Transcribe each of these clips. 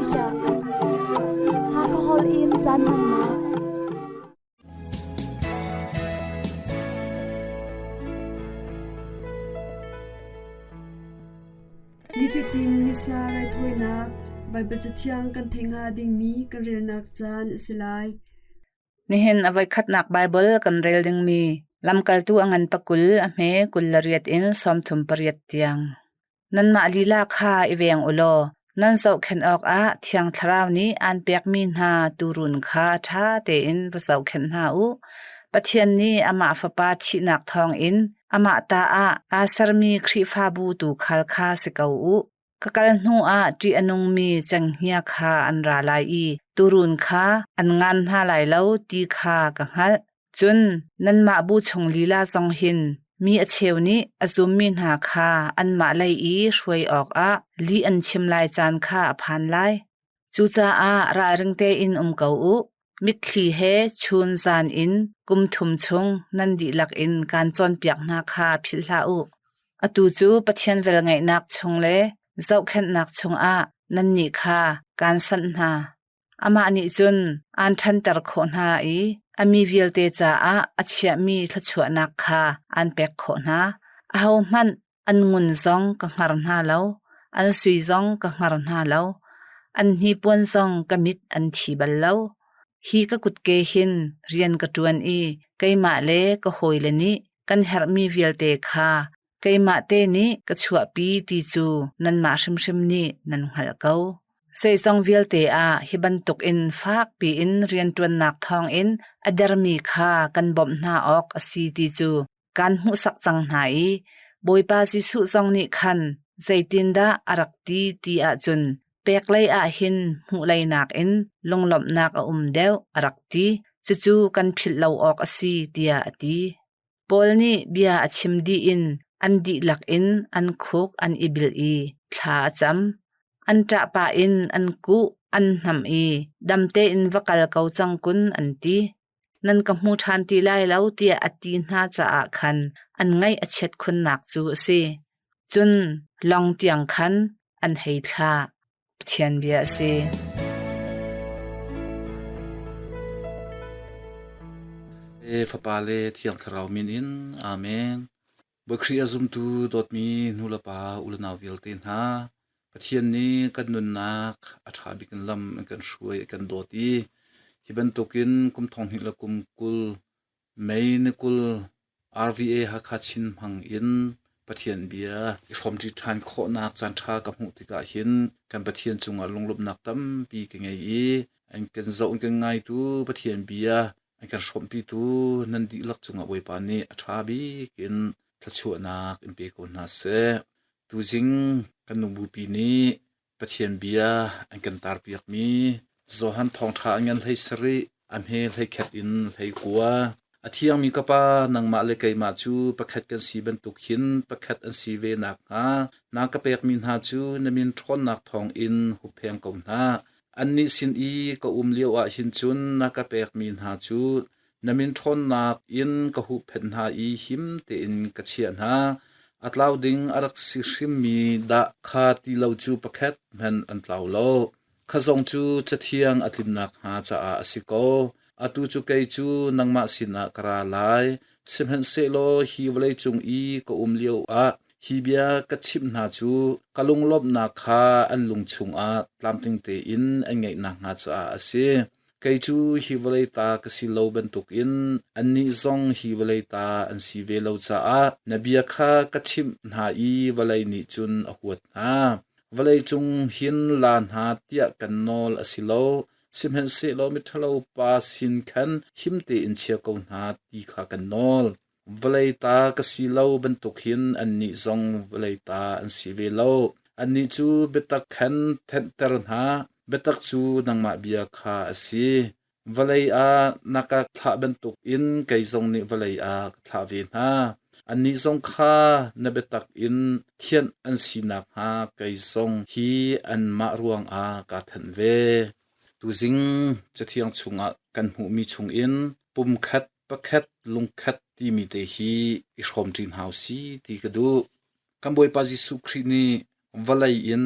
Asia. Hakha Hall in caan hmannak. Nifatin Missa raithawinak Baibal Cathiang kan theih hnga dingmi kan relnak caan a si lai. Nihin a voikhatnak Baibal kan rel dingmi Lamkaltu a ngan pakul a hme 28 in 38 tiang. Nanmah lila kha i veng u law nan zohkhenh awkah Thiang Thlarau nih aan pekmi hna tuurun kha ṭha tein va zohkhenh hna u. Pathian nih amah Fapa thihnak thawngin amah ta ah aa sermi Khrihfabu tuukhal kha si ko u. Ka kal hnuah ṭih a nungmi cenghngia kha an ra lai i tuurun kha an ngan hna lai lo ti kha ka hngalh. Cun nanmah bu chung lila zong hin mi a cheu nih a zummi hna kha anmah lei i hruai awkah lih an chim lai caan kha a phan lai. Cucaah ralring tein um ko u. Mitthli he chun zan in kum thum chung nan dihlak in kaan cawnpiak hna kha philh hlah u. Atu cu Pathian velngeihnak chung le zohkhenhnak chungah nannih kha kaan sanh hna. Amah nih cun aan ṭhanter khawh hna i a mi vialte caah a chiahmi thluachuahnak kha aan pek khawh hna. Ahohmanh an ngun zong ka hngar hna lo, an sui zong ka hngar hna lo, an hnipuan zong ka mit an thi bal lo. Hi ka kutke hin rian ka ṭuan i keimah le ka hawile nih kan herhmi vialte kha Keimah te nih ka chuahpi ti cu nanmah hrimhrim nih nan hngalh ko. Zeizong vialte ah hi bantukin fak piin rianṭuannak thawngin a dermi kha kan bawmh hna awk a si ti cu kaan hmuhsak cang hna i Bawipa Jesuh zong nih khan zeitindah a rak ti ti ahcun peklei ah hin hmuhlei nakin lunglawmhnak a um deuh a rak ti. Cucu kan philh lo awk a si tiah a ti. Paul nih bia a chim dih in an dihlak in an khuk an i bil i thla a cam. An ṭah pah in an kuh, an hnamh i dam tein va kal ko cang kun an ti. Nan ka hmu ṭhan ti lai lo tiah a ti hna caah khan an ngaih a chiat khunnak cu a si. Cun lawng tiang khan an hei thlah. Pathian bia a si. Fapa le Thiang Thlarau min in Amen. Bawi Khrih a zumtu dawtmi nulepa ulenau vialte hna, Pathian nih kan nunnak a ṭha bik in lam an kan hruai, a kan dawt i hi bantukin kum thong hnih le kum 20 May ni 20 RVA Hakha Chin hmang in Pathian bia i hrawmṭi ṭhan khawhnak caanṭha ka hmuh tikah hin kan Pathian cungah lunglawmhnak tampi ka ngei i an kan zoh an kan ngaitu Pathian bia an kan hrawmhpitu nan dihlak cungah Bawipa nih a ṭha bik in thluachuahnak in pe ko hna seh. Tuzing kan nubupi nih Pathian bia an kan tarpiakmi Johan Thawngṭha an ngan hlei sarih, a hme hleikhat in hleikua. A thiangmi ka Pa, nangmah le keimah cu pakhat kan si bantuk hin pakhat an si ve nakhnga na ka pekmi hna cu na min ṭhawnnak thawngin huppheng ko hna. Annih sin i ka um lioah hin cun na ka pekmi hna cu Na min ṭhawnnak in ka huhphenh hna i him tein ka chiah hna. A tlau ding a rak si hrimmi dah kha ti lo cu pakhat hmanh an tlau lo. Kha zong cu Cathiang a tlin nakhnga caah a si ko. Atu cu kei cu nangmah sinah ka ra lai. Sihmanhsehlaw hi vawleicung i ka um lioah hi bia ka chimh hna cu ka lunglawmhnak kha an lung chungah tlamtling tein an ngeih nakhnga caah a si. Kei cu hi vawlei ta ka si lo bantukin annih zong hi vawlei ta an si ve lo caah na bia kha ka chimh hna i vawlei nih cun a huat hna. Vawlei cung hin la hna tiah kan nawl a si lo, sihmanhsehlaw miṭhalo pa sin khan him tein chia ko hna ti kha kan nawl. Vawlei ta ka si lo bantuk hin annih zong vawlei ta an si ve lo. Annih cu biatak khan thenhter hna, biatak cu nangmah bia kha a si. Vawlei ah na ka thlah bantukin kei zong nih vawlei ah ka thlah ve hna. Annih zong kha na biatak in thianh an si nakhnga kei zong hi anmah ruangah kaa thanh ve. Tuzing Cathiang chungah kan hmuhmi chungin pumkhat pakhat lungkhat timi te hi i hrawmṭi hna usih ti ka duh. Kan Bawipa Jesuh Khrih nih vawlei in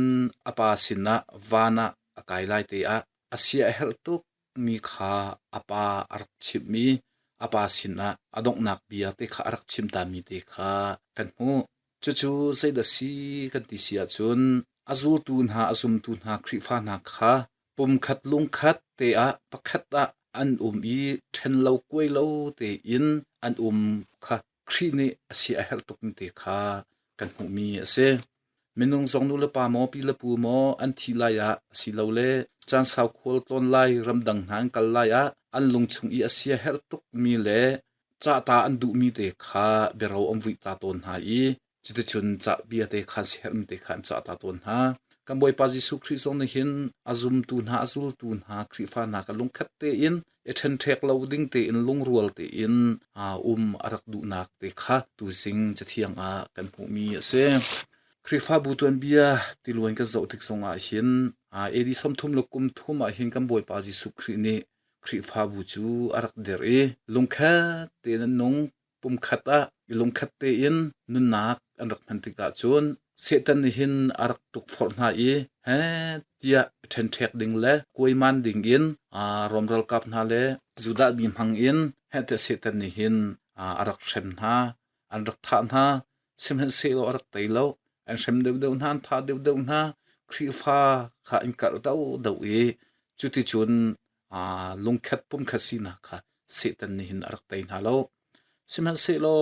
a Pa sinah van ah a kai lai te ah a sia a herh tuk mi kha a pa a rak chimhmi a pa sinah a donghnak bia te kha a rak chim tami te kha kan hmuh. Cucu zeidah si kan ti si ahcun a zultu hna a zumtu hna Khrihfa hna kha pumkhat lungkhat te ah pakhat ah an um i ṭhen lo kuai lo tein an um kha Khrih nih a sia a herh tukmi te kha kan hmuhmi a si. Minung zong nu le pa maw pi le pu maw an thih lai ah asilole caan sau khual tlawn lai ramdang hna an kal lai ah an lungchung i a sia herh tukmi le cahta an duhmi te kha biaro an vuih ta tawn hna i cuticun cah bia te kha siaherhmi te kha an cah ta tawn hna. Kan Bawipa Jesuh Khrih zong nih hin a zumtu hna, a zultu hna, Khrihfa hna kha lungkhat tein i ṭhenṭhek lo ding tein lungrual tein um a rak duhnak te kha tuzing Cathiang ah kan hmuhmi a si. Khrihfabu tuanbia tiluan kan zoh tik zongah hin AD 33 ah hin kan Bawipa Jesuh Khrih nih Khrihfabu cu a rak dirh i lungkhat tein an nung pumkhat ah i lungkhat tein nunnak an rak hman tikah cun Satan nih hin a rak tukforh hna i he tiah ṭhenṭhek ding le kuaiman ding in Rom ralkap hna le Judah mi hmang in he tiah Satan nih hin a rak hrem hna an rak thah hna sihmanhsehlaw a rak tei lo an hrem deuhdeuh hna an thah deuhdeuh hna Khrihfa kha an karh deuhdeuh i cuticun lungkhat pumkhat sinak kha Satan nih hin a rak tei hna lo. Sihmanhsehlaw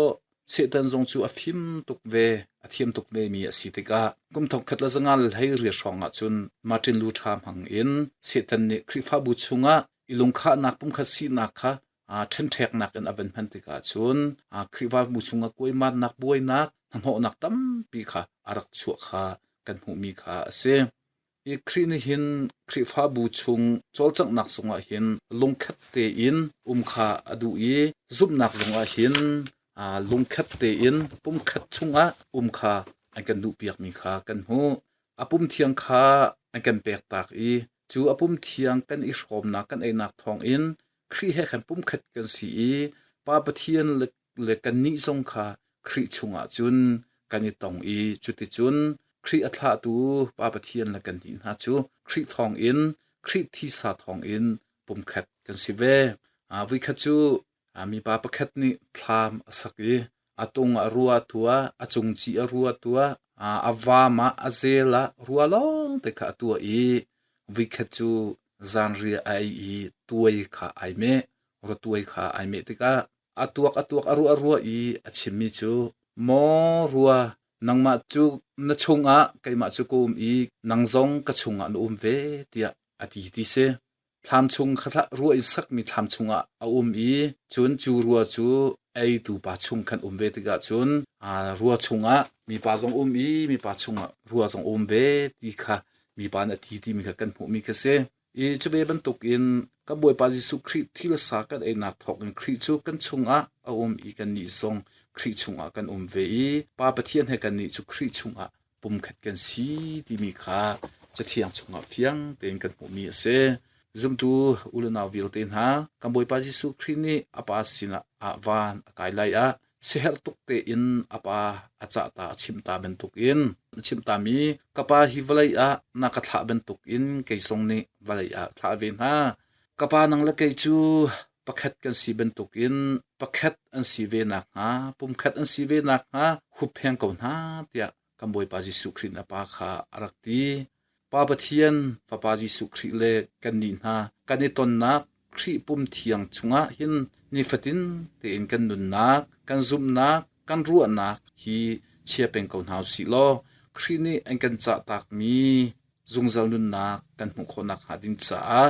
Satan zong cu a fim tuk ve, a thiam tuk ve mi a si tikah kum thongkhat le zanga le hlei riat hrawng ah cun Martin Luther hmang in Satan nih Khrihfabu chungah i lungkhahnak pumkhat sinak kha ṭhenṭheknak in a van hman tikah cun Khrihfabu chungah kuaimannak buainak hnahnawhnak tampi kha a rak chuah kha kan hmuhmi kha a si. Hi Khrih nih hin Khrihfabu chung cawlcanghnak zongah hin lungkhat tein um kha a duh i zumhnak zongah hin lungkhat tein pumkhat chungah um kha an kan duhpiakmi kha kan hmuh. A pum thiang kha an kan pektak i cu a pum thiang kan i hrawmnak kan einak thawngin Khrih he khan pumkhat kan si i Pa Pathian le kannih zong kha Khrih chungah cun kan i tong i cuticun Khrih a thlahtu Pa Pathian le kannih hna cu Khrih thawngin Khrih thisa thawngin pumkhat kan si ve. Voikhat cu mipa pakhat nih thlam a sak i a tung a rua tuah, a cungci a rua tuah, a vam ah a zel ah rua lawng te kha a tuah i voikhat cu zanriah a ei i tuai kha ai meh, ratuai kha ai meh tikah a tuak a tuak a ruah a ruah i a chimmi cu maw rua nangmah cu na chungah keimah cu ka um i nang zong ka chungah na um ve tiah a ti ti si. Thlam chung kha rua in sakmi thlam chungah a um i cun cu rua cu eitu pa chung khan um ve tikah cun rua chungah mipa zong um i mipa chungah rua zong um ve ti kha mipa nih a ti timi kha kan hmuhmi kha si. I cu ve bantukin kan Bawipa Jesuh Khrih thilsa kan einak thawngin Khrih cu kan chungah a um i kannih zong Khrih chungah kan um ve i Pa Pathian he kannih cu Khrih chungah pumkhat kan si timi kha Cathiang chungah fiang tein kan hmuhmi a si. Zumtu u le nau vialte hna, kan Bawipa Jesuh Khrih nih a Pa sinah ah van a kai lai ah siaherh tuk tein a pa a cah ta a chimh ta bantukin a chimh tami ka pa hi vawlei ah na ka thlah bantukin kei zong nih vawlei ah thlah ve hna ka pa nang le kei cu pakhat kan si bantukin pakhat an si ve nakhnga pumkhat an si ve nakhnga huppheng ko hna tiah kan Bawipa Jesuh Khrih na pa kha a rak ti. Pa Pathian, Fapa Jesuh Khrih le kannih hna kan i tonnak Khrih pum thiang chungah hin nifatin tein kan nunnak, kan zumhnak, kan ruahnak hi chia peng ko hna usih law Khrih nih an kan cahtakmi zungzal nunnak kan hmuh khawh nakhnga ding caah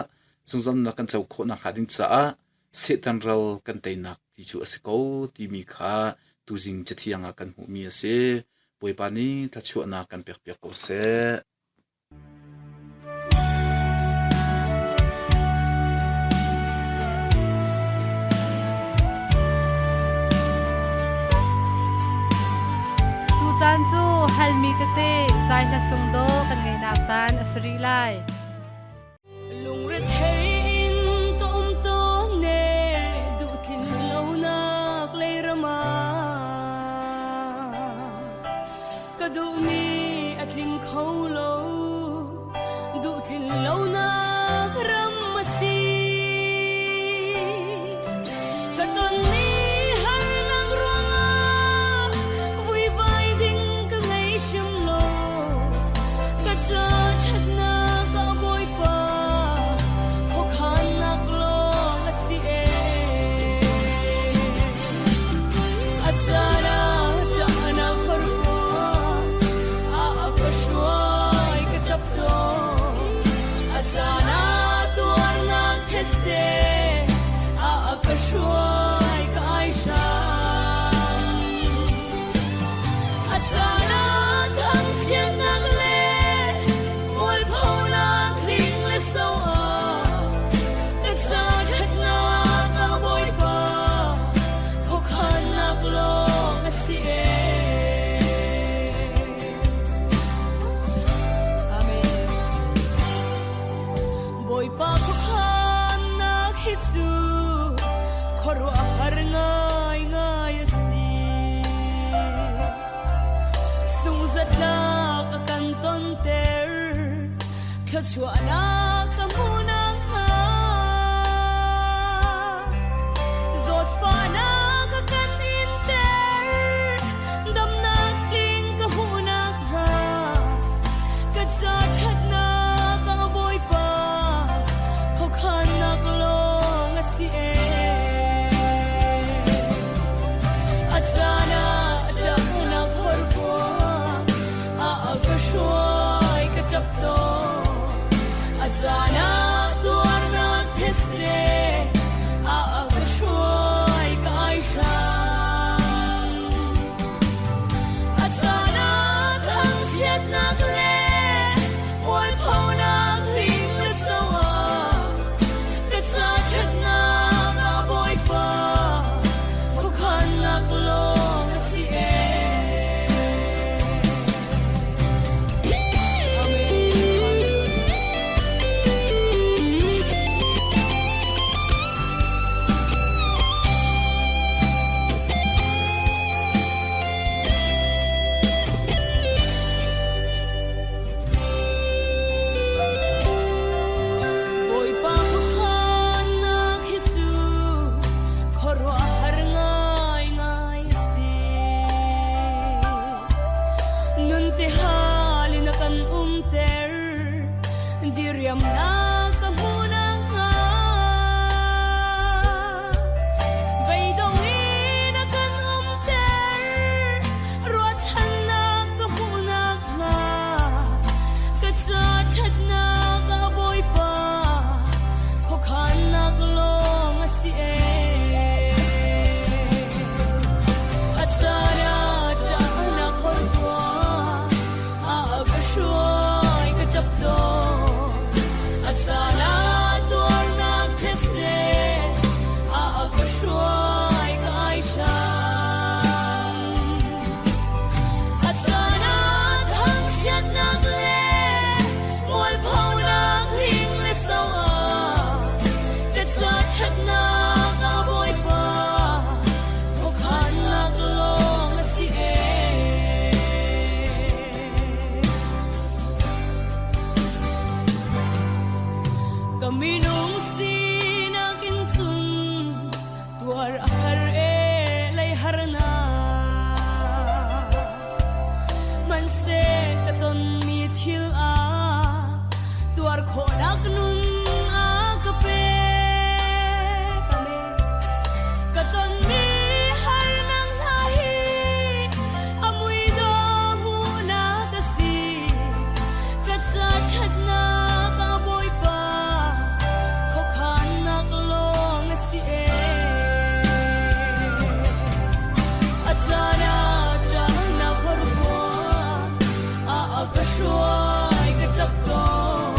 zungzal nunnak kan co khawh nakhnga ding caah Satan ral kan teinak ti cu a si ko timi kha tuzing cathiang ah kan hmuhmi a si. Bawipa nih thluachuahnak kan pekpiak ko seh. Tucaan cu halmi tete zai hla sung dawh kan ngeihnak caan a si rih lai. Lungrethei in ka um tawn ne duhtlin lonak leiram ah ka duhmi a tling kho lo duhtlin lonak. Bawipa khuakhannak hi cu khuaruahhar ngaingai a si. Sungzatlak a kan tonter, thluachuahnak ka hmuh nakhnga. Zawtfahnak a kan inter, damnak tling ka hmuh nakhnga. Ka ca ṭhatnak ah Bawipa khuakhannak lawng a si ee. A caan ah ṭahnak horkuang a ka hruai ka ṭap tawn. A caan ah tuarnak these a ka hruai ka ai hram. A caan ah thangchiatnak le mualphonak hling le so ah ka ca ṭhatnak ah Bawipa khuakhannak lawng a si ee. Bawipa khuakhannak hi cu khuaruahhar ngaingai a si. Nun ti hal in a kan umter, diriamnak ka hmuh nakhnga. Beidong in a kan umter, ruahchannak ka hmuh nakhnga. Ka ca ṭhatnak ah Bawipa khuakhannak lawng a si ee. A caan ah ṭahnak horkuang a ka hruai ka ṭap tawn. A caan ah tuarnak these a ka hruai ka ai hram. A caan ah thangchiatnak le mualphonak hling le so ah ka ca ṭhatnak ah Bawipa khuakhannak lawng a si ee. Ka minung sinak in cun tuar a har ee lei harnak. Hmanhseh ka tonmi thil ah tuar khawhnak nun a ka pek. Amen. Ka tonmi harnak hna hi a mui dawh hmuhnak a si. Ka ca ṭhatnak ah Bawipa khuakhannak lawng a si ee. A caan ah ṭahnak horkuang a ka hruai ka ṭap tawn.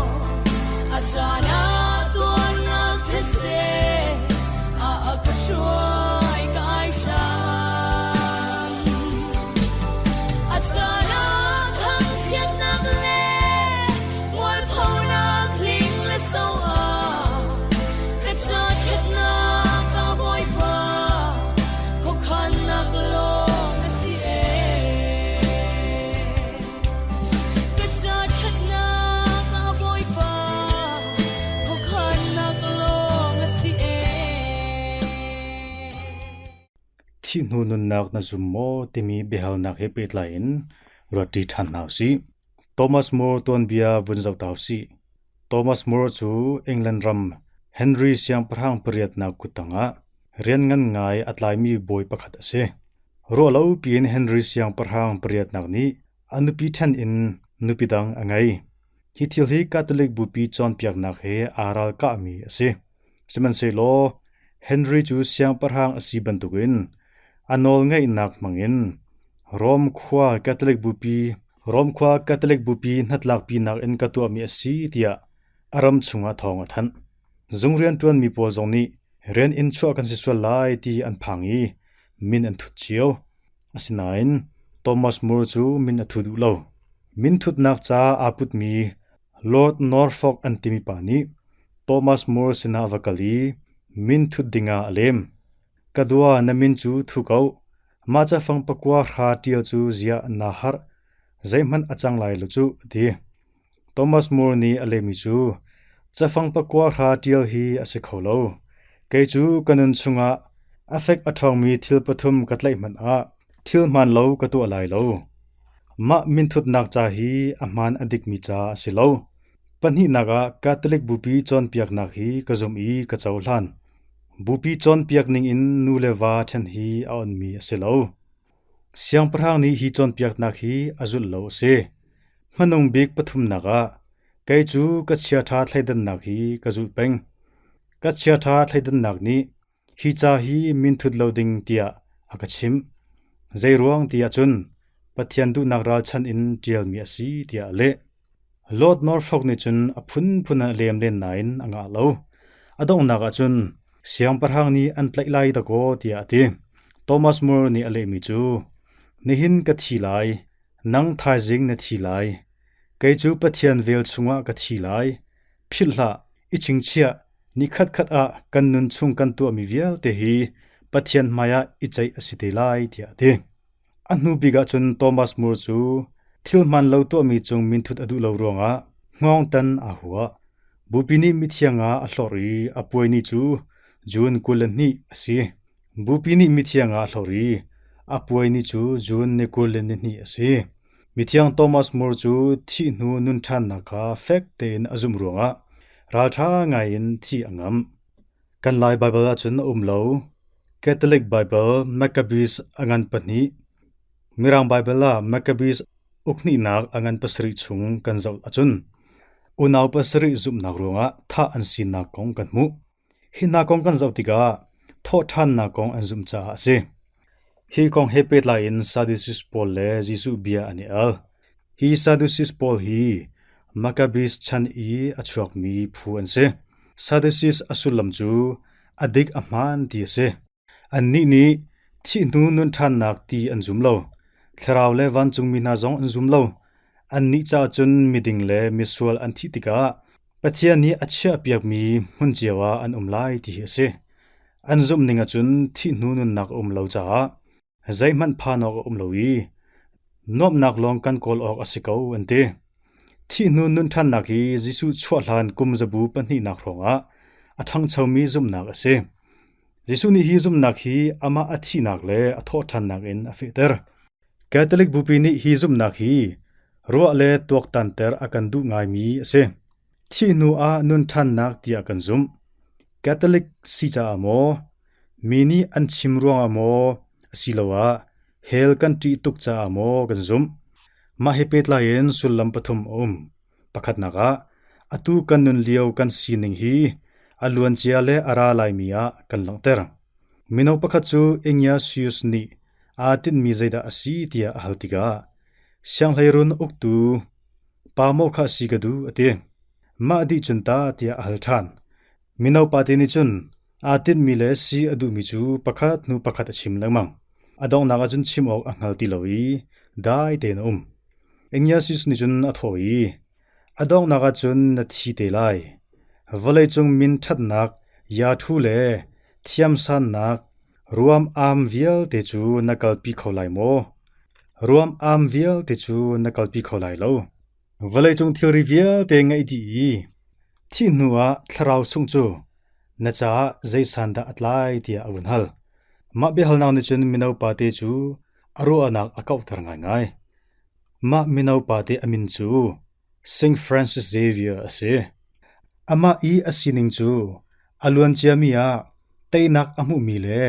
A caan ah tuarnak these a ka hruai ka ai hram. A caan ah thangchiatnak le mualphonak hling le so ah ka ca ṭhatnak ah Bawipa khuakhannak lawng a si ee. Ka ca ṭhatnak ah Bawipa khuakhannak lawng a si ee. Thih hnu nunnak na zum maw timi biahalnak he pehtlai in ruatṭi ṭhan hna usih. Thomas More tuanbia vun zoh ta usih. Thomas More cu England ram Henry Siangpahrang pariatnak kuttang ah rian ngan ngai a tlaimi bawi pakhat a si. Ruahlo piin Henry Siangpahrang pariatnak nih a nupi ṭhen in nupi dang a ngei. Hi thil hi Catholic Bupi cawnpiaknak he aa ralkahmi a si. Sihmanhsehlaw Henry cu siangpahrang a si bantukin a nawlngeihnak hmangin Rom khua Catholic Bupi Rom khua Catholic Bupi hnatlakpinak in ka tuahmi a si tiah a ram chungah thawng a thanh. Zung rianṭuanmi pawl zong nih rian in chuah kan si sual lai ti an phang i min an thut cio. Asinain Thomas More cu min a thu duh lo. Minthutnak ca aa putmi Lord Norfolk an timi pa nih Thomas More sinah a va kal i min thut dingah a lem. Ka dua na min cu thu ko. Mah cafang pakua hra ṭial cu ziah naa harh. Zeihmanh a cang lai lo cuh, a ti. Thomas More nih a lehmi cu, Cafang pakua hra ṭial hi a si kho lo. Kei cu ka nun chungah a fek a ṭhawngmi thil pathum ka tlaih hmanh ah thil hmaan lo ka tuah lai lo. Mah minthutnak ca hi a hmaan a dikmi ca a si lo. Pahnihnak ah Catholic Bupi cawnpiaknak hi ka zumh i ka cohlan. Bupi cawnpiak ningin nu le va ṭhen hi a onmi a si lo. Siangpahrang nih hi cawnpiaknak hi a zulh lo a si. Hmanung bik pathumnak ah, kei cu ka chiaṭha thleidannak hi ka zulh peng. Ka chiaṭha thleidannak nih hi ca hi minthut lo ding tiah a ka chimh. Zeiruang ti ahcun Pathian duhnak ralchanh in ṭialmi a si tiah a leh. Lord Norfolk nih cun a phunphun a lem len nain a ngah lo. A donghnak ah cun siangpahrang nih an tlaih lai dakaw tiah a ti. Thomas More nih a lehmi cu, Nihin ka thi lai, nang thaizing na thi lai. Kei cu Pathian vel chungah ka thi lai. Philh hlah, i chingchiah, ni khatkhat ah kan nun chung kan tuahmi vialte hi Pathian hmaiah i ceih a si te lai tiah a ti. A hnu bik ahcun Thomas More cu thil hmaan lo tuahmi cung minthut a duh lo ruangah hngawngtan aa huah. Bupi nih mithiang ah a hlorh i a puai ni cu June 22 a si. Bupi nih mithiang ah a hlorh i a puai ni cu June ni 22 a si. Mithiang Thomas More cu thih hnu nun ṭhannak kha fek tein a zumh ruangah ralṭha ngaiin thih a ngamh. Kan Lai Baibal ahcun a um lo. Catholic Baibal Maccabees a ngan pahnih, Mirang Baibal ah Maccabees uk hnihnak a ngan pasarih chung kan zoh ahcun unau pasarih zumhnak ruangah thah an sinak kong kan hmuh. Hi hna kong kan zoh tikah thawhṭhannak kong an zumh caah a si. Hi kong he pehtlai in Sadducees pawl le Jesuh bia an i al. Hi Sadducees pawl hi Maccabees chan i a chuakmi phu an si. Sadducees a sullam cu a dik a hmaan ti a si. Annih nih thih hnu nun ṭhannak ti an zum lo. Thlarau le vancungmi hna zong an zum lo. Annih caah cun miding le misual an thih tikah Pathian nih a chiahpiakmi hmun cio ah an um lai ti hi a si. An zumhning ahcun thih hnu nunnak a um lo caah zeihmanh phan awk a um lo i nuamhnak lawng kan kawl awk a si ko an ti. Thih hnu nun ṭhannak hi Jesuh chuah hlan kum zabu pahnihnak hrawngah a ṭhangchomi zumhnak a si. Jesuh nih hi zumhnak hi amah a thihnak le a thawhṭhannak in a fehter. Catholic Bupi nih hi zumhnak hi ruah le tuaktanter a kan duh ngaimi a si. Thih hnu ah nun ṭhannak tiah kan zumh. Catholic si caah maw, mi nih an chim ruangah maw, asiloah hell kan ṭih tuk caah maw kan zumh. Mah he pehtlai in sullam pathum a um. Pakhatnak ah, atu kan nun lio kan sining hi a luancia le a ra laimi ah kan langhter. Mino pakhat cu Ignatius nih aa tinhmi zeidah a si tiah a hal tikah sianghleirun uktu pa maw kha si ka duh a ti. Mah dih cun ta tiah a hal ṭhan. Mino pate nih cun aa tinhmi le si a duhmi cu pakhat hnu pakhat a chim lengmang. A donghnak ah cun chim awk a hngal ti lo i dai tein a um. Ignatius nih cun a thawh i, A donghnak ah cun na thi te lai. Vawleicung min ṭhatnak, yaṭhu le thiamsannak, ruam-aam vialte cu na kalpi kho lai maw? Ruam-aam vialte cu na kalpi kho lai lo. Vawleicung thilri vialte ngeih dih i thih hnuah thlarau sungh cu na caah zei san dah a tlai tiah a vun hal. Mah biahalnak nih cun mino pate cu a ruahnak a kauhter ngaingai. Mah mino pate a min cu Saint Francis Xavier a si. Amah i a sining cu a luanciami ah teinak a hmuhmi le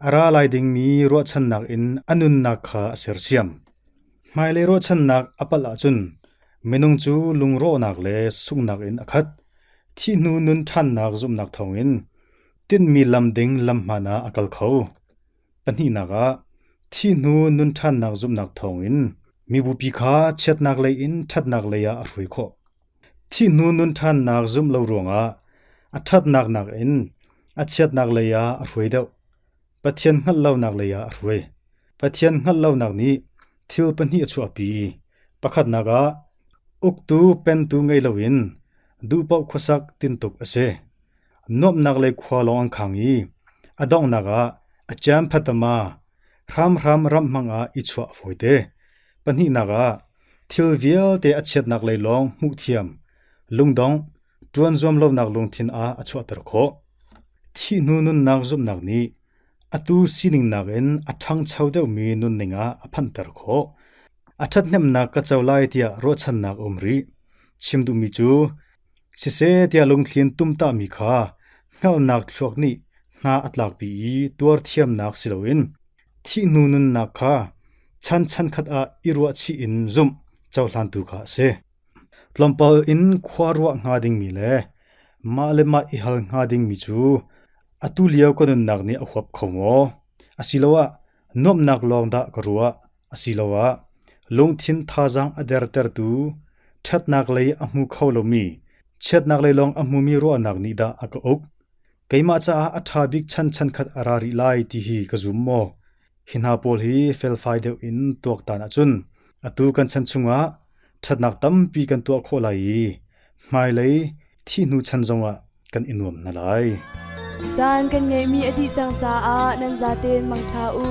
a ra lai dingmi ruahchannak in a nunnak kha a sersiam. Hmailei ruahchannak a palh ahcun minung cu lungrawhnak le sunghnak in a khat. Thih hnu nun ṭhannak zumhnak thawngin tinhmi lam ding lam hmaan ah a kal kho. Pahnihnak ah, thih hnu nun ṭhannak zumhnak thawngin mibupi kha chiatnak lei in ṭhatnak lei ah a hruai khawh. Thih hnu nun ṭhannak zumh lo ruangah a ṭhatnak nakin a chiatnak lei ah a hruai deuh. Pathian hngalh lonak lei ah a hruai. Pathian hngalh lonak nih thil pahnih a chuahpi. Pakhatnak ah, uktu pentu ngei loin Duhpaoh khuasak tintuk a si. Nuamhnak lei khua lawng an khang i a donghnak ah a ciam phatama hramhram ramh hmang ah i chuah a fawite. Pahnihnak ah, thil vialte a chiatnak lei lawng hmuh thiam, lungdongh, ṭuan zuam lonak lungthin ah a chuahter khawh. Thih hnu nunnak zumhnak nih atu sining nakin a ṭhangcho deuhmi nunning ah a phanhter khawh. A ṭhathnemhnak ka co lai tiah ruahchannak a um rih. Chim duhmi cu, siseh tiah lungthli in tumtahmi kha hngalhnak thluak nih hna a tlakpi i tuarthiamnak si loin thih hnu nunnak kha chan chankhat ah i ruahchih in zumh cohlantu kha a si. Tlawmpal in khua ruah hnga dingmi le mah le mah i hal hnga dingmi cu atu lio ka nunnak nih a huap kho maw? Asiloah nuamhnak lawng dah ka ruah? Asiloah lungthin thazaang a dertertu, ṭhatnak lei a hmu kho lomi, chiatnak lei lawng a hmumi ruahnak nih dah a ka uk? Keimah caah a ṭha bik chan chankhat a ra rih lai ti hi ka zum maw? Hi hna pawl hi felfai deuh in tuaktan ahcun atu kan chan chungah ṭhatnak tampi kan tuah khawh lai i hmailei thih hnu chan zongah kan i nuam hna lai. Caan kan ngeihmi a dih cang caah nan zaten mangṭha u.